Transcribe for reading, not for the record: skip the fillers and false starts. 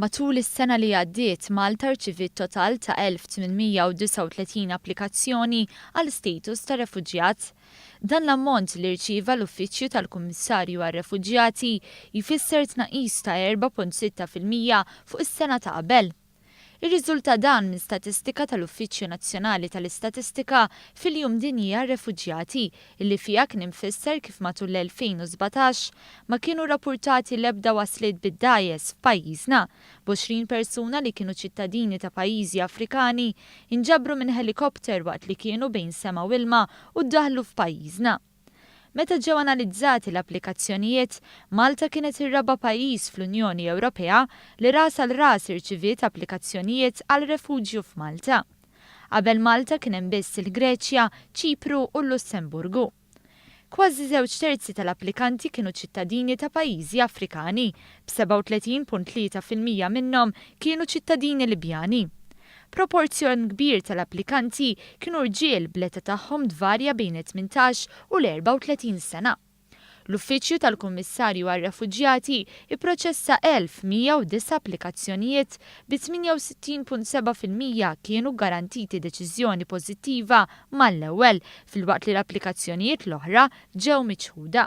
Matul is-sena li għaddiet, Malta rċiviet total ta' 1,839 applikazzjoni għal status ta' refuġjat. Dan l-ammont li rċieva l-Uffiċċju tal-Kummissarju għar-Refuġjati jfisser tnaqqis ta' 4.6% fuq is-sena ta' qabel. Irriżulta dan minn statistika tal-Uffiċċju Nazzjonali tal-Istatistika fil-Jum Dinji għar-Refuġjati illi fiha kien imfisser kif matul l-2017 ma kienu rappurtati l-ebda wasliet bid-dgħajjes f'pajjiżna, b'20 persuna li kienu ċittadini ta' pajjiżi Afrikani inġabru minn ħelikopter waqt li kienu bejn sema u ilma u ddaħlu f'pajjiżna. Meta ġew analizzati l-applikazzjonijiet, Malta kienet ir-raba' pajjiż fl-Unjoni Ewropea li ras għal ras irċiviet applikazzjonijiet għal refuġju f'Malta. Qabel Malta kien hemm biss il-Greċja, Ċipru u l-Lussemburgu. Kważi żewġ terzi tal-applikanti kienu ċittadini ta' pajjiżi Afrikani, b'37.3% minnhom kienu ċittadini Libjani. Proporzjon kbir tal-applikanti kienu rġiel bl-età tagħhom tvarja bejn it-18 u l-34 sena. L-Uffiċċju tal-Kummissarju għar-Refuġjati pproċessa 1,109 applikazzjonijiet bi 68.7% kienu ggarantiti deċiżjoni pożittiva mal-ewwel filwaqt li l-applikazzjonijiet l-oħra ġew miċħuda.